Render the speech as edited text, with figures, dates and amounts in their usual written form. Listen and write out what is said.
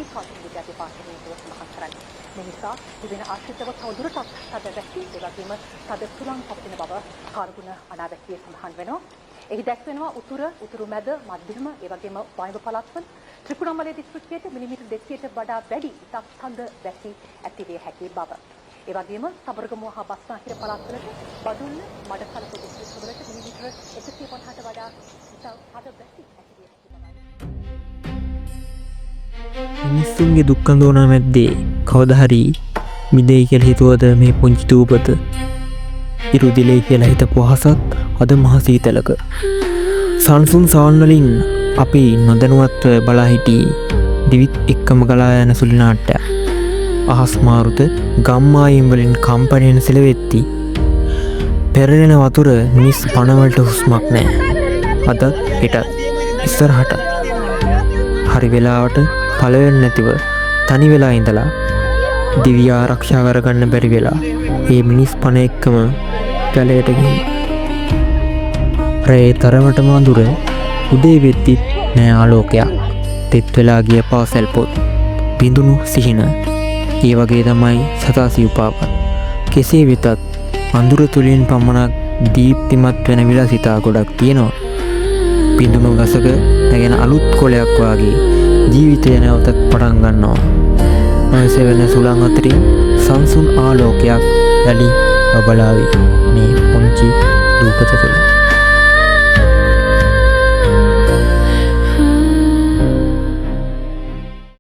බවයි කල්පන විද්‍යා දෙපාර්තමේන්තුව සඳහන් කරන්නේ. මේ නිසා දිවෙන ආශ්‍රිතව තවදුරටත් තද වැසි, ඒ වගේම තද සුළං පවතින බව කාර්ගුණ අනාවැකියේ සඳහන් වෙනවා. එහි දැක්වෙනවා උතුර, උතුරු මැද, මධ්‍යම, ඒ වගේම වායව පළාත්වල, ත්‍රිකුණාමලය දිස්ත්‍රික්කයට මිලිමීටර් 200ට වඩා වැඩි ඉතා තද වැසි ඇතිවිය හැකි බව. ඒ වගේම සබරගමුව හා බස්නාහිර පළාත්වලට, බදුල්ල, මඩකලපුව දිස්ත්‍රික්කවලට මිලිමීටර 150ට වඩා ඉතා තද වැසි ඇතිවිය හැකි බවයි. මිනිස්සුන්ගේ දුක් අඳෝනා මැද්දේ කවදා හරි මිදෙයි කියලා හිතුවද මේ පුංචි දූපත? ඉරු දිලෙයි කියලා හිතපු අහසත් අද මහ සීතලක. සන්සුන් සවන් වලින් අපි නොදැනුවත්ව බලා හිටි දිවිත් එක්කම ගලා යන සුළි නාට්‍යයක්. අහස් මාරුත ගම්මායිම් වලින් කම්පණයෙන් සෙලවෙද්දි පෙරලෙන වතුර මිනිස් පණවලට හුස්මක් නෑ. අදත් හෙටත් ඉස්සරහටත් හරි වෙලාවට පළවෙන්න නැතිව තනි වෙලා ඉඳලා දිවි ආරක්ෂා කරගන්න බැරි වෙලා ඒ මිනිස් පණ එක්කම ජලයට ගිහින්. රැයේ තරමටම අඳුර, උදේ වෙද්දිත් නෑ ආලෝකයක්. තෙත් වෙලා ගිය පාසල් පොත්, බිඳුණු සිහින. ඒ වගේ තමයි සතා සිව්පාවත්. කෙසේ වෙතත් අඳුර තුළින් පමණක් දීප්තිමත් වෙන විලාසිතා ගොඩක් තියෙනවා. බිඳුණු ගසක නැගෙන අලුත් කොළයක් වාගේ ජීවිතය නැවතත් පටන් ගන්නවා. නොයසෙවෙන සුළං අතරින් සංසුන් ආලෝකයක් යළි බබලාවි මේ පුංචි දූපත තුළ.